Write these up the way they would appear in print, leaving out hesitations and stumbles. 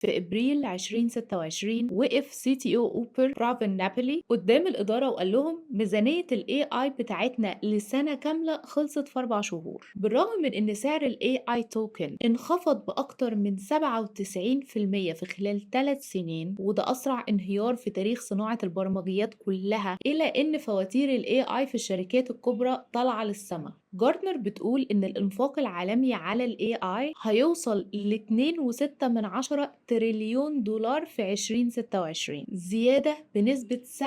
في إبريل 2026 وقف CTO أوبر رافين نابولي قدام الإدارة وقال لهم: ميزانية ال AI بتاعتنا لسنة كاملة خلصت في 4 شهور. بالرغم من إن سعر ال AI token انخفض بأكتر من 97% في خلال 3 سنين، وده أسرع انهيار في تاريخ صناعة البرمجيات كلها، إلا إن فواتير ال AI في الشركات الكبرى طالعة للسما. جارتنر بتقول إن الإنفاق العالمي على ال AI هيوصل ل 2.6 من عشرة تريليون دولار في 2026، زيادة بنسبة 47%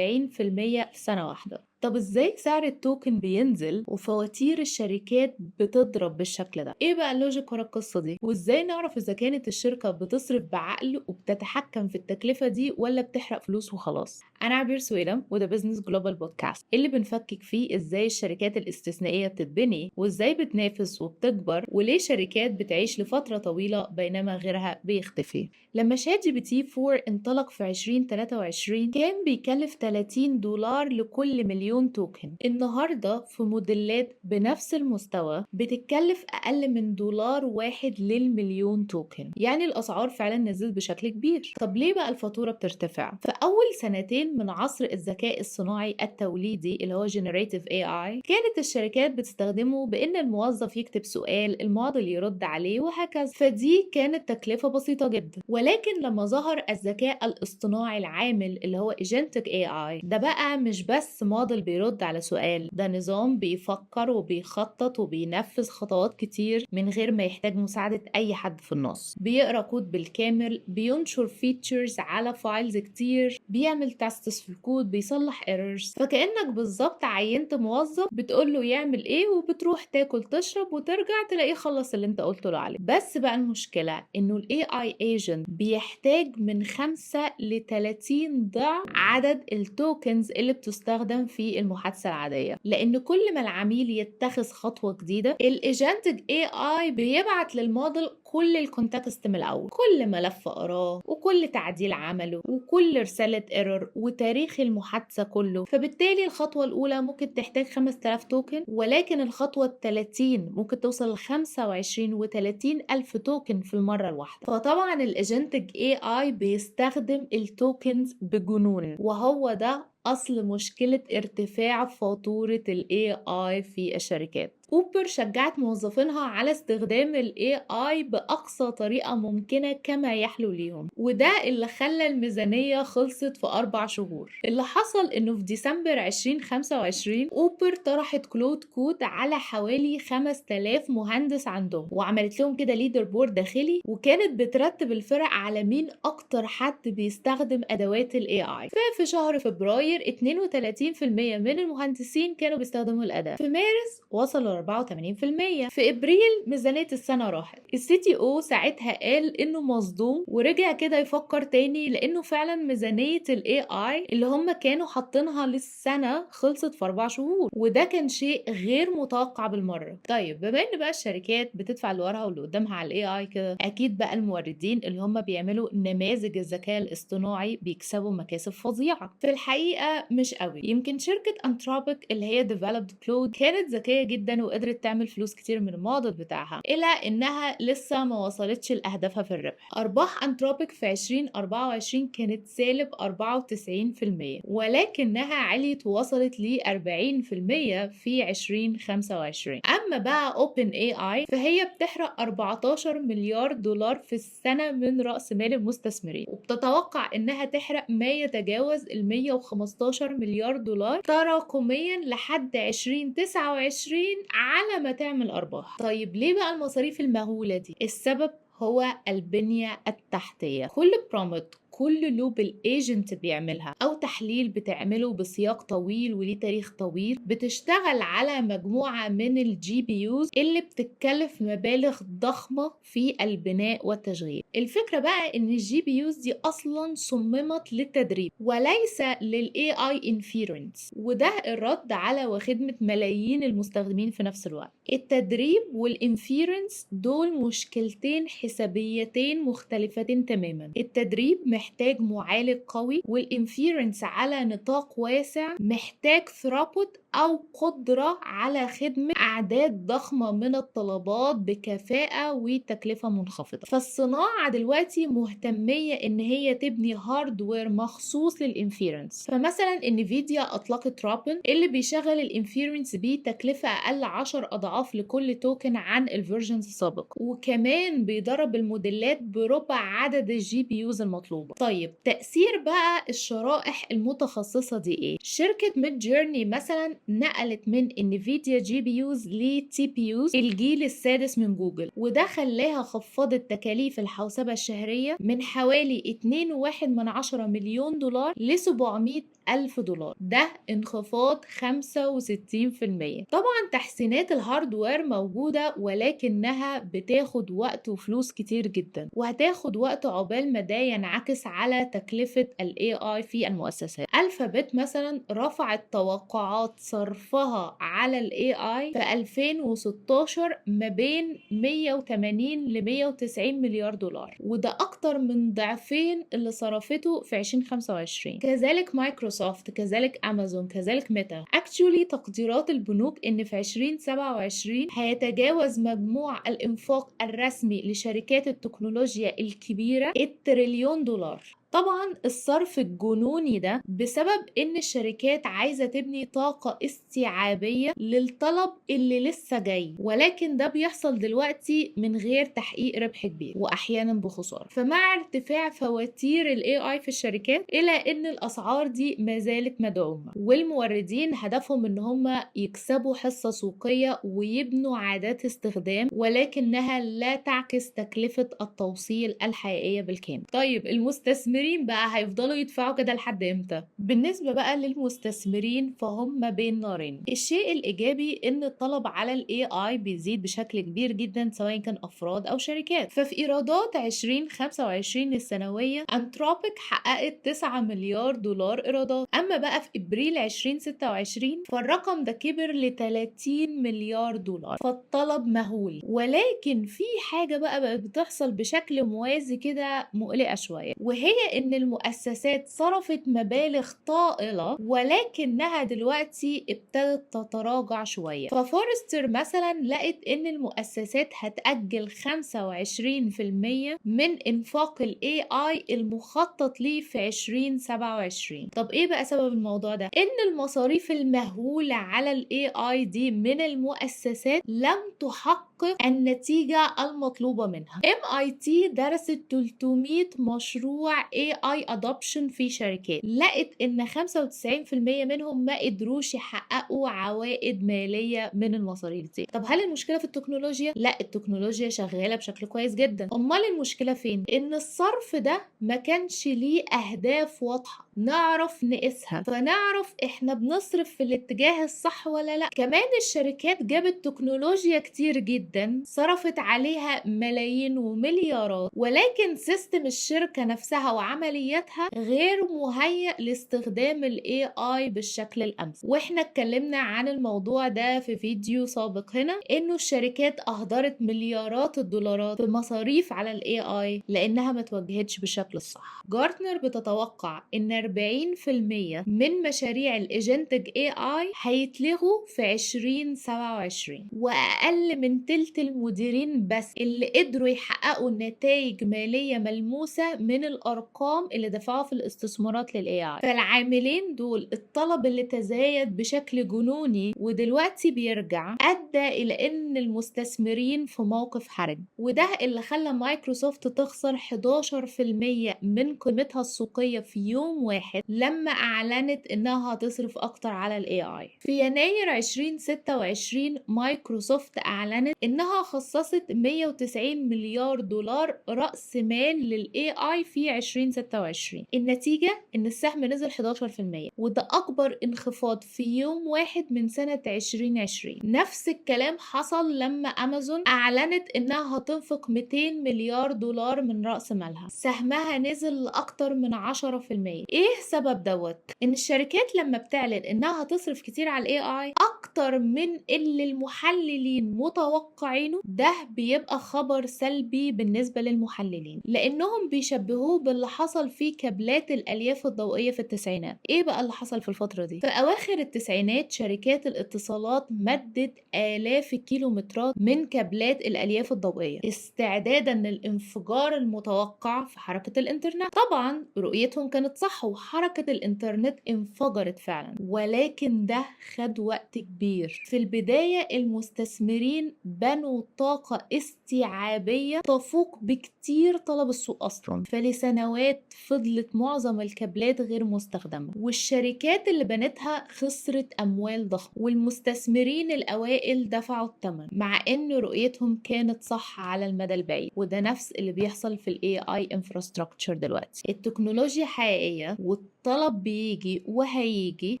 في سنة واحدة. طب ازاي سعر ال token بينزل وفواتير الشركات بتضرب بالشكل ده؟ ايه بقى ال logic ورا القصة دي؟ وازاي نعرف اذا كانت الشركة بتصرف بعقل وبتتحكم في التكلفة دي ولا بتحرق فلوس وخلاص؟ انا عبير سويلم، وده Business Global Podcast اللي بنفكك فيه ازاي الشركات الاستثنائية بتتبني، وازاي بتنافس وبتكبر، وليه شركات بتعيش لفترة طويلة بينما غيرها بيختفي. لما ChatGPT 4 انطلق في 2023 كان بيكلف 30 دولار لكل مليون token. النهارده في موديلات بنفس المستوى بتتكلف اقل من دولار 1 للمليون token، يعني الاسعار فعلا نزلت بشكل كبير. طب ليه بقى الفاتوره بترتفع؟ في اول سنتين من عصر الذكاء الصناعي التوليدي اللي هو generative AI، كانت الشركات بتستخدمه بان الموظف يكتب سؤال، الموديل يرد عليه، وهكذا، فدي كانت تكلفه بسيطه جدا. ولكن لما ظهر الذكاء الاصطناعي العامل اللي هو agentic AI، ده بقى مش بس موديل بيرد على سؤال، ده نظام بيفكر وبيخطط وبينفذ خطوات كتير من غير ما يحتاج مساعدة أي حد في النص. بيقرأ كود بالكامل، بينشر features على files كتير، بيعمل tests في الكود، بيصلح errors. فكأنك بالظبط عينت موظف بتقول له يعمل ايه وبتروح تاكل تشرب وترجع تلاقيه خلص اللي انت قلت له عليه. بس بقى المشكلة انه ال AI agent بيحتاج من 5 ل 30 ضعف عدد ال tokens اللي بتستخدم في المحادثة العادية، لأن كل ما العميل يتخذ خطوة جديدة، ال agentic AI بيبعت للموديل كل ال context من الأول، كل ملف قراه وكل تعديل عمله وكل رسالة error وتاريخ المحادثة كله. فبالتالي الخطوة الأولى ممكن تحتاج 5000 token، ولكن الخطوة ال 30 ممكن توصل ل 25 و 30 ألف token في المرة الواحدة. فطبعا ال agentic AI بيستخدم ال tokens بجنون، وهو ده أصل مشكلة ارتفاع فاتورة ال AI في الشركات. أوبر شجعت موظفينها على استخدام ال AI بأقصى طريقة ممكنة كما يحلو ليهم، وده اللي خلى الميزانية خلصت في 4 شهور. اللي حصل إنه في ديسمبر 2025 أوبر طرحت Claude Code على حوالي 5000 مهندس عندهم، وعملت لهم كده leaderboard داخلي، وكانت بترتب الفرق على مين أكتر حد بيستخدم أدوات ال AI. ففي شهر فبراير 32% من المهندسين كانوا بيستخدموا الأداة، في مارس وصلوا ل 84%، في ابريل ميزانية السنة راحت. ال CTO ساعتها قال انه مصدوم ورجع كده يفكر تاني، لانه فعلا ميزانية ال AI اللي هم كانوا حاطينها للسنة خلصت في 4 شهور، وده كان شيء غير متوقع بالمرة. طيب، بما ان بقى الشركات بتدفع اللي وراها واللي قدامها على ال AI كده، اكيد بقى الموردين اللي هم بيعملوا نماذج الذكاء الاصطناعي بيكسبوا مكاسب فظيعة. في الحقيقة مش قوي. يمكن شركة Anthropic اللي هي developed Claude كانت ذكية جدا وقدرت تعمل فلوس كتير من الموديل بتاعها، إلا إنها لسه ما وصلتش لأهدافها في الربح. أرباح Anthropic في 2024 كانت سالب 94%، ولكنها عليت ووصلت ل 40% في 2025. أما بقى OpenAI فهي بتحرق 14 مليار دولار في السنة من رأس مال المستثمرين، وبتتوقع إنها تحرق ما يتجاوز ال 115 مليار دولار تراكميا لحد 2029 على ما تعمل أرباح. طيب، ليه بقى المصاريف المهولة دي؟ السبب هو البنية التحتية. كل prompt، كل loop ال agent بيعملها او تحليل بتعمله بسياق طويل وليه تاريخ طويل، بتشتغل على مجموعة من ال GPUs اللي بتتكلف مبالغ ضخمة في البناء والتشغيل. الفكرة بقى ان ال GPUs دي اصلا صممت للتدريب وليس لل AI inference، وده الرد على وخدمة ملايين المستخدمين في نفس الوقت. التدريب وال inference دول مشكلتين حسابيتين مختلفتين تماما. التدريب محتاج معالج قوي، وال inference على نطاق واسع محتاج throughput. أو قدرة على خدمة أعداد ضخمة من الطلبات بكفاءة وتكلفة منخفضة. فالصناعة دلوقتي مهتمية إن هي تبني hardware مخصوص لل inference. فمثلا انفيديا أطلقت ROBIN اللي بيشغل ال inference بتكلفة أقل 10 أضعاف لكل token عن ال versions السابق، وكمان بيدرب الموديلات بربع عدد ال GPUs المطلوبة. طيب تأثير بقى الشرائح المتخصصة دي ايه؟ شركة Midjourney مثلا نقلت من Nvidia GPUs ل TPUs الجيل السادس من جوجل، وده خلاها خفضت تكاليف الحوسبة الشهرية من حوالي 2.1 مليون دولار ل 700 ألف دولار، ده انخفاض 65%. طبعا تحسينات ال hardware موجودة، ولكنها بتاخد وقت وفلوس كتير جدا، وهتاخد وقت عقبال ما ده ينعكس على تكلفة ال AI في المؤسسات. ألفابت مثلا رفعت توقعات صرفها على ال AI في 2016 ما بين 180 ل 190 مليار دولار، وده أكتر من ضعفين اللي صرفته في 2025. كذلك مايكروسوفت، كذلك أمازون، كذلك ميتا. actually تقديرات البنوك إن في 2027 هيتجاوز مجموع الإنفاق الرسمي لشركات التكنولوجيا الكبيرة التريليون دولار. طبعا الصرف الجنوني ده بسبب ان الشركات عايزة تبني طاقة استيعابية للطلب اللي لسه جاي، ولكن ده بيحصل دلوقتي من غير تحقيق ربح كبير واحيانا بخسارة. فمع ارتفاع فواتير ال AI في الشركات، الى ان الاسعار دي ما زالت مدعومة، والموردين هدفهم ان هم يكسبوا حصة سوقية ويبنوا عادات استخدام، ولكنها لا تعكس تكلفة التوصيل الحقيقية بالكامل. طيب المستثمرين بقى هيفضلوا يدفعوا كده لحد امتى؟ بالنسبة بقى للمستثمرين فهم بين نارين. الشيء الإيجابي إن الطلب على ال AI بيزيد بشكل كبير جدا، سواء كان أفراد أو شركات. ففي إيرادات 2025 السنوية Anthropic حققت 9 مليار دولار إيرادات. أما بقى في إبريل 2026 فالرقم ده كبر ل 30 مليار دولار، فالطلب مهول. ولكن في حاجة بقى بقت بتحصل بشكل موازي كده مقلقة شوية، وهي إن المؤسسات صرفت مبالغ طائلة ولكنها دلوقتي ابتدت تتراجع شوية. ف Forrester مثلا لقت إن المؤسسات هتأجل 25% من إنفاق ال AI المخطط ليه في 2027. طب إيه بقى سبب الموضوع ده؟ إن المصاريف المهولة على ال AI دي من المؤسسات لم تحقق النتيجة المطلوبة منها. MIT درست 300 مشروع AI adoption في شركات، لقت إن 95% منهم ما قدروش يحققوا عوائد مالية من المصاريف دي. طب هل المشكلة في التكنولوجيا؟ لا، التكنولوجيا شغالة بشكل كويس جدا. أمال المشكلة فين؟ إن الصرف ده ما كانش ليه أهداف واضحة نعرف نقيسها، فنعرف إحنا بنصرف في الاتجاه الصح ولا لا. كمان الشركات جابت تكنولوجيا كتير جدا صرفت عليها ملايين ومليارات، ولكن system الشركة نفسها وعملياتها غير مهيأ لاستخدام ال AI بالشكل الأمثل. واحنا اتكلمنا عن الموضوع ده في فيديو سابق هنا، انه الشركات اهدرت مليارات الدولارات في مصاريف على ال AI لانها ما توجهتش بالشكل الصح. جارتنر بتتوقع ان 40% من مشاريع ال agentic AI هيتلغوا في 2027، واقل من تلت المديرين بس اللي قدروا يحققوا نتائج مالية ملموسة من الارقام اللي دفعوها في الاستثمارات لل AI. فالعاملين دول الطلب اللي تزايد بشكل جنوني ودلوقتي بيرجع ادى الى ان المستثمرين في موقف حرج، وده اللي خلى مايكروسوفت تخسر 11% من قيمتها السوقية في يوم واحد لما اعلنت انها هتصرف اكتر على ال AI. في يناير 2026 مايكروسوفت اعلنت انها خصصت 190 مليار دولار رأس مال لل AI في 2026. النتيجة ان السهم نزل 11%، وده اكبر انخفاض في يوم واحد من سنة 2020. نفس الكلام حصل لما امازون اعلنت انها هتنفق 200 مليار دولار من رأس مالها، سهمها نزل لأكتر من 10%. ايه سبب دوت؟ ان الشركات لما بتعلن انها هتصرف كتير على ال AI اكتر من اللي المحللين متوقعينه، ده بيبقى خبر سلبي بالنسبة للمحللين، لانهم بيشبهوه باللي حصل في كابلات الألياف الضوئية في التسعينات. إيه بقى اللي حصل في الفترة دي؟ في أواخر التسعينات شركات الاتصالات مدت آلاف الكيلومترات من كابلات الألياف الضوئية استعدادا للانفجار المتوقع في حركة الإنترنت. طبعا رؤيتهم كانت صح وحركة الإنترنت انفجرت فعلا، ولكن ده خد وقت كبير. في البداية المستثمرين بنوا طاقة استيعابية تفوق بكتير طلب السوق أصلا، فلسنوات فضلت معظم الكابلات غير مستخدمة، والشركات اللي بنتها خسرت أموال ضخمة، والمستثمرين الأوائل دفعوا الثمن، مع إن رؤيتهم كانت صح على المدى البعيد. وده نفس اللي بيحصل في ال AI infrastructure دلوقتي. التكنولوجيا حقيقية والطلب بيجي وهيجي،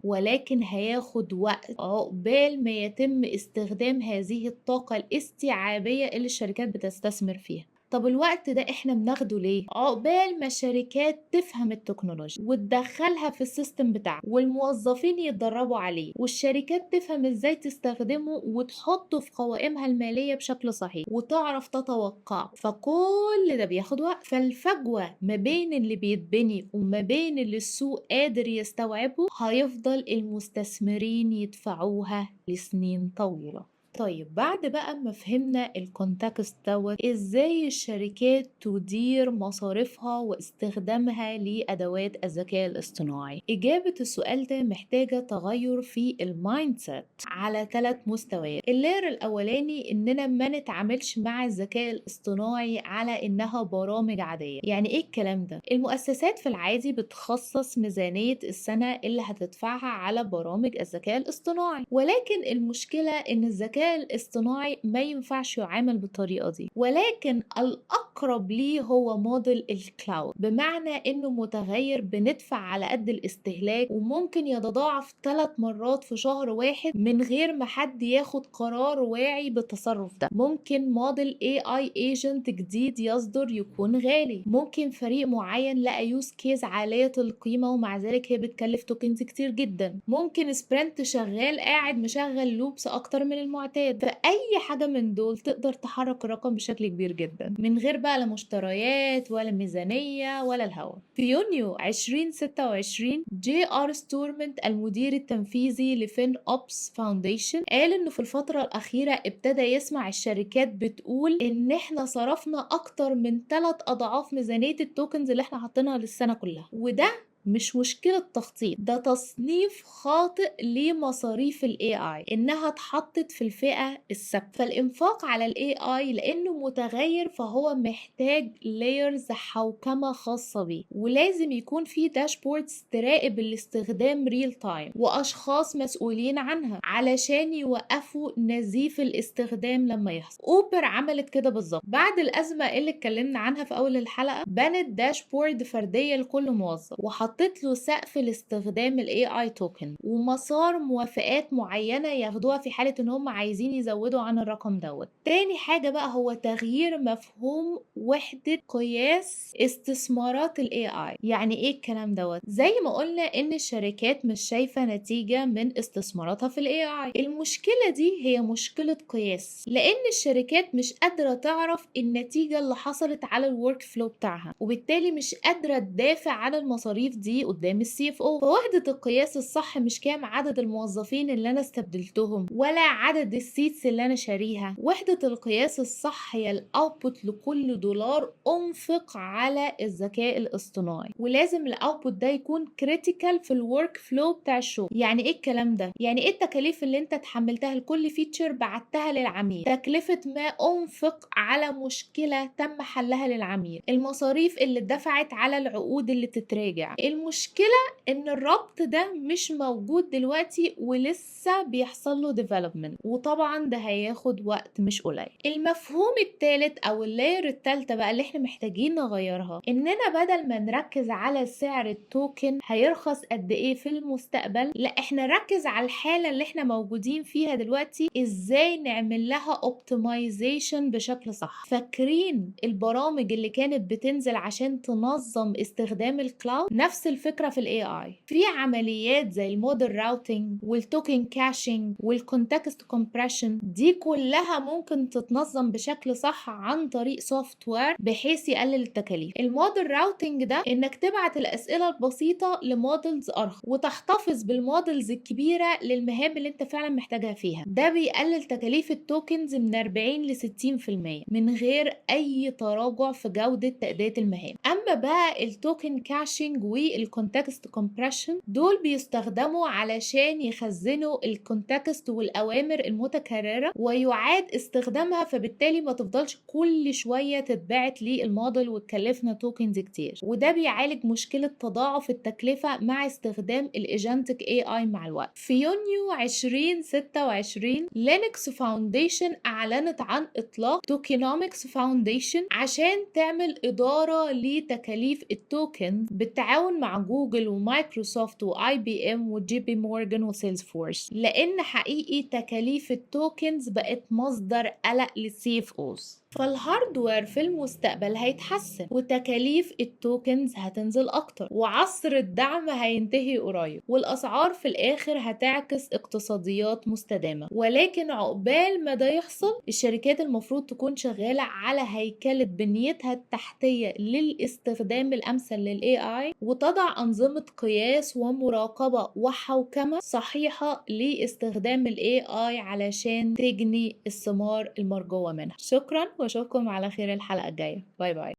ولكن هياخد وقت عقبال ما يتم استخدام هذه الطاقة الاستيعابية اللي الشركات بتستثمر فيها. طب الوقت ده احنا بناخده ليه؟ عقبال ما الشركات تفهم التكنولوجيا وتدخلها في ال system بتاعها، والموظفين يتدربوا عليه، والشركات تفهم ازاي تستخدمه وتحطه في قوائمها المالية بشكل صحيح وتعرف تتوقعه. فكل ده بياخد وقت. فالفجوة ما بين اللي بيتبني وما بين اللي السوق قادر يستوعبه هيفضل المستثمرين يدفعوها لسنين طويلة. طيب بعد بقى ما فهمنا ال context دوت، ازاي الشركات تدير مصاريفها واستخدامها لأدوات الذكاء الاصطناعي؟ إجابة السؤال ده محتاجة تغير في ال mindset على 3 مستويات. ال layer الأولاني إننا ما نتعاملش مع الذكاء الاصطناعي على إنها برامج عادية. يعني إيه الكلام ده؟ المؤسسات في العادي بتخصص ميزانية السنة اللي هتدفعها على برامج الذكاء الاصطناعي، ولكن المشكلة إن الذكاء الاصطناعي ما ينفعش يعامل بالطريقة دي، ولكن الأقرب ليه هو model ال cloud، بمعنى إنه متغير بندفع على قد الاستهلاك وممكن يتضاعف 3 مرات في شهر واحد من غير ما حد ياخد قرار واعي بالتصرف ده. ممكن model AI agent جديد يصدر يكون غالي، ممكن فريق معين لقى use case عالية القيمة ومع ذلك هي بتكلف tokens كتير جدا، ممكن sprint شغال قاعد مشغل loops أكتر من المعتاد. فأي حاجة من دول تقدر تحرك الرقم بشكل كبير جدا من غير بقى لا مشتريات ولا ميزانية ولا الهوا. في يونيو 2026 J.R. ستورمنت المدير التنفيذي ل FinOps Foundation قال انه في الفترة الأخيرة ابتدى يسمع الشركات بتقول ان احنا صرفنا اكتر من 3 أضعاف ميزانية ال tokens اللي احنا حاطينها للسنة كلها، وده مش مشكلة تخطيط، ده تصنيف خاطئ لمصاريف ال AI، إنها اتحطت في الفئة الثابتة. فالإنفاق على ال AI لأنه متغير فهو محتاج layers حوكمة خاصة بيه، ولازم يكون في dashboards تراقب الاستخدام real time وأشخاص مسؤولين عنها علشان يوقفوا نزيف الاستخدام لما يحصل. أوبر عملت كده بالظبط بعد الأزمة اللي اتكلمنا عنها في أول الحلقة، بنت dashboard فردية لكل موظف وحطت له سقف لاستخدام ال AI token ومسار موافقات معينة ياخدوها في حالة ان هم عايزين يزودوا عن الرقم دوت. تاني حاجة بقى هو تغيير مفهوم وحدة قياس استثمارات ال AI. يعني ايه الكلام دوت؟ زي ما قلنا ان الشركات مش شايفة نتيجة من استثماراتها في ال AI. المشكلة دي هي مشكلة قياس، لان الشركات مش قادرة تعرف النتيجة اللي حصلت على ال workflow بتاعها، وبالتالي مش قادرة تدافع عن المصاريف دي قدام ال CFO. فوحدة القياس الصح مش كام عدد الموظفين اللي انا استبدلتهم ولا عدد ال seats اللي انا شاريها، وحدة القياس الصح هي ال output لكل دولار انفق على الذكاء الاصطناعي، ولازم ال output ده يكون critical في ال workflow بتاع الشغل. يعني ايه الكلام ده؟ يعني ايه التكاليف اللي انت تحملتها لكل feature بعتها للعميل، تكلفة ما انفق على مشكلة تم حلها للعميل، المصاريف اللي اتدفعت على العقود اللي بتتراجع. المشكلة ان الربط ده مش موجود دلوقتي ولسه بيحصل له development، وطبعا ده هياخد وقت مش قليل. المفهوم الثالث او ال layer الثالثة بقى اللي احنا محتاجين نغيرها، اننا بدل ما نركز على سعر ال token هيرخص قد ايه في المستقبل، لا احنا نركز على الحالة اللي احنا موجودين فيها دلوقتي، ازاي نعمل لها optimization بشكل صح. فاكرين البرامج اللي كانت بتنزل عشان تنظم استخدام ال cloud؟ نفس نفس الفكرة في ال AI، في عمليات زي ال model routing وال token caching وال context compression، دي كلها ممكن تتنظم بشكل صح عن طريق software بحيث يقلل التكاليف. ال model routing ده انك تبعت الاسئلة البسيطة ل models ارخص وتحتفظ بال models الكبيرة للمهام اللي انت فعلا محتاجها فيها. ده بيقلل تكاليف ال tokens من 40 ل 60% من غير اي تراجع في جوده تادية المهام. اما بقى ال token caching وال context compression، دول بيستخدموا علشان يخزنوا ال context والاوامر المتكررة ويعاد استخدامها، فبالتالي ما تفضلش كل شوية تتبعت للموديل وتكلفنا tokens كتير. وده بيعالج مشكلة تضاعف التكلفة مع استخدام ال agentic AI مع الوقت. في يونيو 2026 Linux Foundation اعلنت عن اطلاق Tokenomics Foundation عشان تعمل ادارة لتكاليف ال token بالتعاون مع جوجل ومايكروسوفت و IBM و JP Morgan و Salesforce، لان حقيقي تكاليف ال tokens بقت مصدر قلق لل CFOs. فال hardware في المستقبل هيتحسن وتكاليف ال tokens هتنزل اكتر، وعصر الدعم هينتهي قريب، والاسعار في الاخر هتعكس اقتصاديات مستدامة. ولكن عقبال ما ده يحصل، الشركات المفروض تكون شغالة على هيكلة بنيتها التحتية للاستخدام الامثل لل AI، وتضع انظمة قياس ومراقبة وحوكمة صحيحة لاستخدام ال AI علشان تجني الثمار المرجوة منها. شكرا، واشوفكم على خير الحلقة الجاية. bye bye.